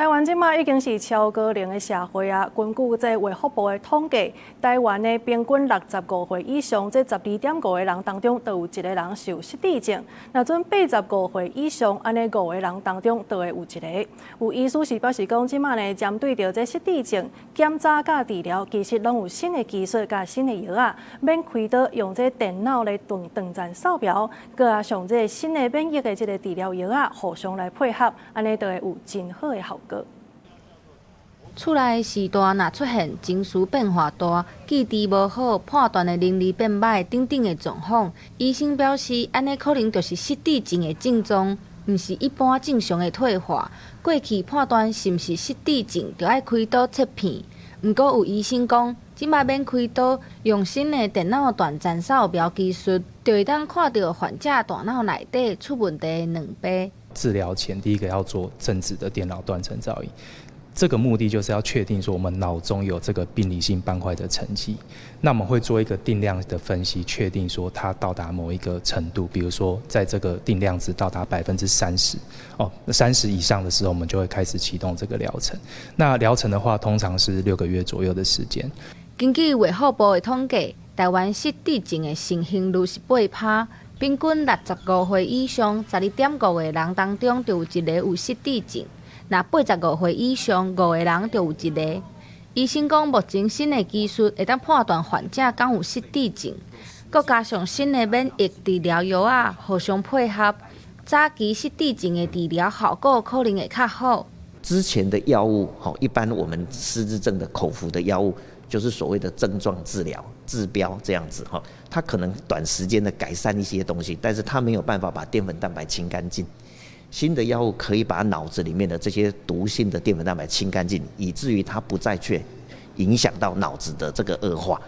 台灣這馬已經是超高齡的社會啊！根據這衛福部的統計，台灣的平均65歲以上，這12.5個人當中，就有一個人是有失智症。若準85歲以上，按呢五個人當中，就會有一個。有醫師是表示講，這馬呢針對著這失智症檢查佮治療，其實攏有新的技術佮新的藥仔，免開刀用這電腦來斷斷層掃描，閣加上這新的免疫的這个治療藥仔，互相來配合，按呢就會有真好的效果。厝內時代若出現情緒變化大、記憶無好、判斷的能力變䆀等等的狀況，醫生表示，按呢可能就是失智症的症狀，毋是一般正常的退化。過去判斷是毋是失智症，就愛開刀切片。毋過有醫生講，這擺免開刀，用新的電腦斷層掃描技術，就會當看著患者大腦內底出問題的兩倍。治療前，第一個要做正子的電腦斷層造影。這個目的就是要確定說我們腦中有這個病理性斑塊的沉積，那我們會做一個定量的分析，確定說它到達某一個程度，比如說在這個定量值到達30%，哦，三十以上的時候，我們就會開始啟動這個療程。那療程的話，通常是6個月左右的時間。根據衛福部的統計，台灣失智症的盛行率是8趴，平均65歲以上，12.5個人當中就有一個有失智症。若85歲以上，五個人就有一個。醫生講，目前新的技術會當判斷患者敢有失智症，閣加上新的免疫治療藥仔互相配合，早期失智症的治療效果可能會較好。之前的藥物，吼，一般我們失智症的口服的藥物，就是所謂的症狀治療、治標這樣子，哈，它可能短時間的改善一些東西，但是它沒有辦法把澱粉蛋白清乾淨。新的藥物可以把腦子裡面的這些毒性的澱粉蛋白清乾淨，以至於它不再去影響到腦子的這個惡化。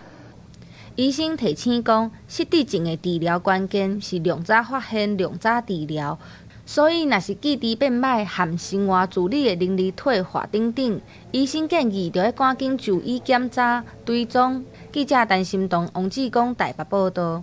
醫生提醒講，失智症的治療關鍵是量早發現、量早治療。所以，若是記憶變䆀、和生活自理的能力退化等等，醫生建議著愛趕緊就醫檢查、追蹤。記者陳心彤、王志剛台北報導。